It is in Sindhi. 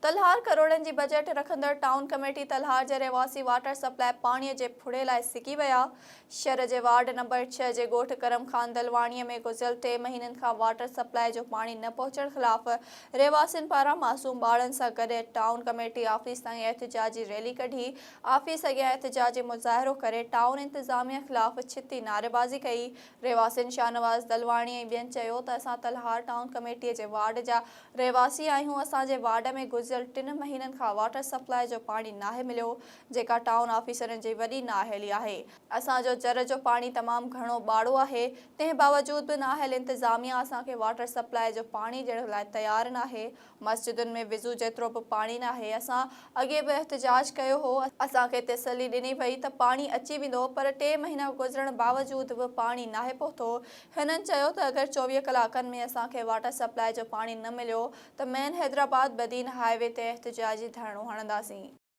تلهار، ڪروڙن جي بجيٽ رکندڙ ٽائون ڪميٽي تلهار جي رهواسي واٽر سپلاء پاڻي جي ڦڙي لاء سڪي ويا. شھر جي وارڊ نمبر ڇهه جي ڳوٺ ڪرم خان دلواڻي ۾ گذريل ٽي مهينن کان واٽر سپلاء جو پاڻي نه پهچڻ خلاف رهواسين پاران معصوم ٻارڙن سان گڏ ٽائون ڪميٽي آفيس تائين احتجاجي ريلي ڪڍي آفيس اڳيان احتجاجي مظاهرو ڪري ٽائون انتظاميه خلاف ڇتي نعريبازي ڪئي. رهواسين شاهنواز دلواڻي ۽ ٻين چيو ته اسان تلهار ٽائون ڪميٽي جي وارڊ جا رهواسي آهيون اسان جي وارڊ ۾ گذريل ٽن مهينن کان واٽر سپلاء جو پاڻي ناهي مليو جيڪا ٽائون آفيسرن جي وڏي نااهلي آهي. اسان جو جر جو پاڻي تمام گهڻو ٻاڙو آهي، تنهن باوجود به نااهل انتظاميا اسان کي واٽر سپلاء جو پاڻي ڏيڻ لاء تيار ناهي، مسجدن ۾ وضو جيترو به پاڻي ناهي، اسان اڳي به احتجاج ڪيو هو، اسان کي تسلي ڏني وئي ته پاڻي اچي ويندو پر ٽي مهينا گذرڻ باوجود به پاڻي ناهي پهتو، هنن چيو ته اگر 24 ڪلاڪن ۾ اسان کي واٽر سپلاء جو پاڻي نه مليو ته مين حيدرآباد بدين هاء وي تي احتجاجي ڌرڻو هڻنداسين.